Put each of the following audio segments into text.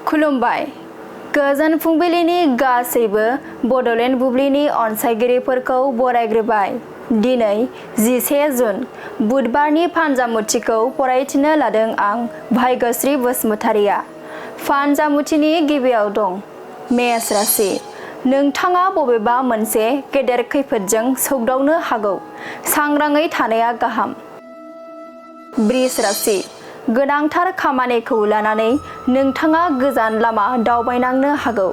खुलुमबाय गोजोन फुंबिलिनि गासैबो बड'लेण्ड बुब्लिनि अनसायगिरिफोरखौ बरायग्रोबाय। दिनै 11 जुन बुधबारनि फानजामुथिखौ फरायथिनो लादों आं भाग्यश्री बसुमतारिया। फानजामुथिनि गिबियाव दं मेष राशि। नोंथाङा बबेबा मोनसे गेदेर खैफोदजों सौदावनो हागौ, सांग्राङै थानाया गाहाम। वृष राशि। गोनांथार खामानिखौ लानानै नोंथाङा गोजान लामा दावबायनांनो हागौ,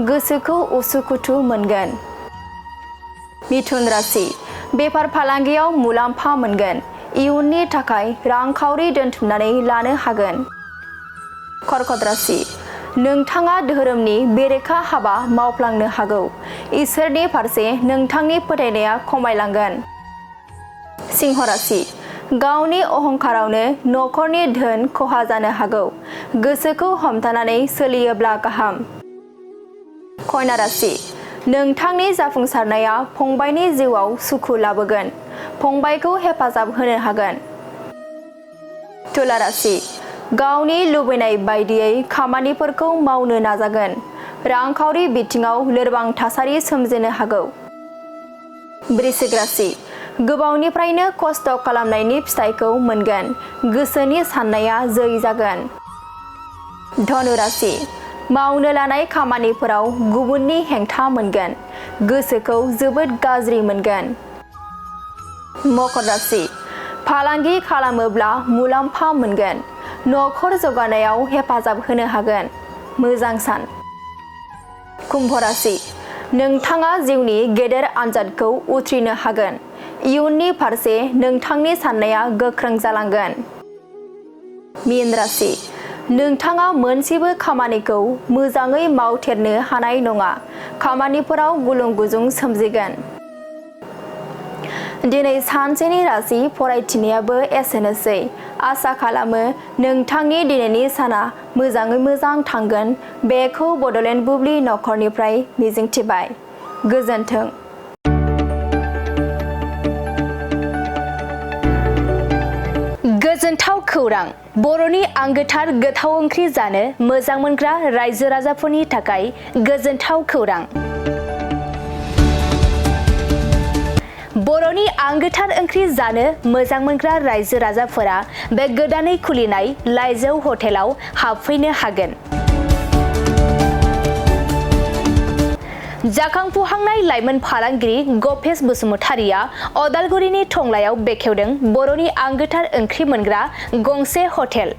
गोसोखौ उसुखुथु मोनगोन। मिथुन राशि। बेफार फालांगियाव मुलाम्फा मोनगोन, इयुननि थाखाय रांखावरि दोनथुमनानै लानो हागोन। कर्कट राशि। नोंथाङा धोरोमनि बेरेखा हाबा मावफ्लांनो हागौ, इसोरनि फारसे नोंथांनि फोथायनाया खमायलांगोन। सिंह राशि। गावनि अहंकारावनो नखरनि धोन खहा जानो हागौ, गोसोखौ हमथानानै सोलियोब्ला गाहाम। कन्या राशि। नोंथांनि जाफुंसारनाया फंबायनि जिउआव सुखु लाबोगोन, फंबायखौ हेफाजाब होनो हागोन। तुला राशि। गावनि लुबैनाय बायदियै खामानिफोरखौ मावनो नाजागोन, रांखावरि बिथिङाव लोरबां थासारि सोमजिनो हागौ। वृश्चिक राशि। गोबावनिफ्रायनो खस्थ' खालामनायनि फिथाइखौ मोनगोन, गोसोनि साननाया जै जागोन। धनु राशि। मावनो लानाय खामानिफोराव गुबुननि हेंथा मोनगोन, गोसोखौ जोबोद गाज्रि मोनगोन। मकर राशि। फालांगि खालामोब्ला मुलाम्फा मोनगोन, नखर जौगानायाव हेफाजाब होनो हागोन, मोजां सान। कुम्भ राशि। नोंथाङा जिउनि गेदेर आनजादखौ उथ्रिनो हागोन, इयुननि फारसे नोंथांनि साननाया गोख्रों जालांगोन। मीन राशि। नोंथाङा मोनसेबो खामानिखौ मोजाङै मावथेरनो हानाय नङा, खामानिफोराव गुलुं गुजुं सोमजिगोन। दिनै सानसेनि राशि फरायथिनायाबो एसेनोसै। आसा खालामो नोंथांनि दिनैनि साना मोजाङै मोजां थांगोन, बेखौ बड'लेण्ड बुब्लि नखरनिफ्राय मिजिंथिबाय। गोजोन्थों। गोजोनथाव खौरां। बर'नि आंगोथार गोथाव ओंख्रि जानो मोजां मोनग्रा रायजो राजाफोरनि थाखाय गोजोनथाव खौरां। बर'नि आंगोथार ओंख्रि जानो मोजां मोनग्रा रायजो राजाफोरा बे गोदानै खुलिनाय लाइजौ हटेलाव हाबफैनो हागोन। जाखांफुहांनाय लाइमोन फालांगिरि गपेश बसुमतारिया अदालगुरिनि टंलायाव बेखेवदों बर'नि आंगोथार ओंख्रि मोनग्रा गंसे हटेल।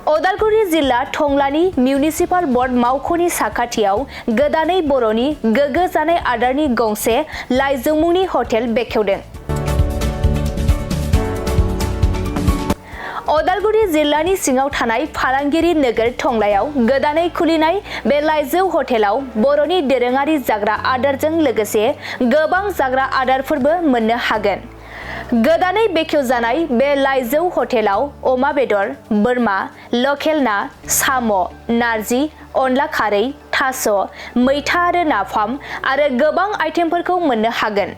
अदालगुरि जिल्ला टंलानि मिउनिसिपाल बर्ड मावख'नि साखाथियाव गोदानै बर'नि गोग्गो जानाय आदारनि गंसे लाइजौ मुंनि हटेल बेखेवदों। अदालगुरि जिल्लानि सिङाव थानाय फालांगिरि नोगोर टंलायाव गोदानै खुलिनाय बे लाइजौ हटेलाव बर'नि दोरोङारि जाग्रा आदारजों लोगोसे गोबां जाग्रा आदारफोरबो मोननो हागोन। गोदानै बेखेवजानाय बे लाइजौ हटेलाव अमा बेदर, बोरमा, लकेल ना, साम', नारजि, अनला खारै, थास', मैथा आरो नाफाम आरो गोबां आइटेमफोरखौ मोननो हागोन।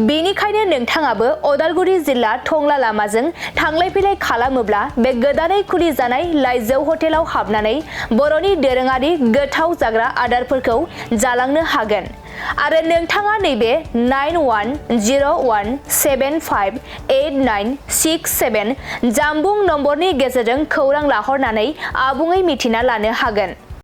बेनिखायनो नोंथाङाबो अदालगुरि जिल्ला टंला लामाजों थांलाय फैलाय खालामोब्ला बे गोदानै खुलिजानाय लाइजौ हटेलाव हाबनानै बर'नि दोरोङारि गोथाव जाग्रा आदारफोरखौ जालांनो हागोन। आरो नोंथाङा नैबे 9101758967 जानबुं नम्बरनि गेजेरजों खौरां लाहरनानै आबुङै मिथिना लानो हागोन।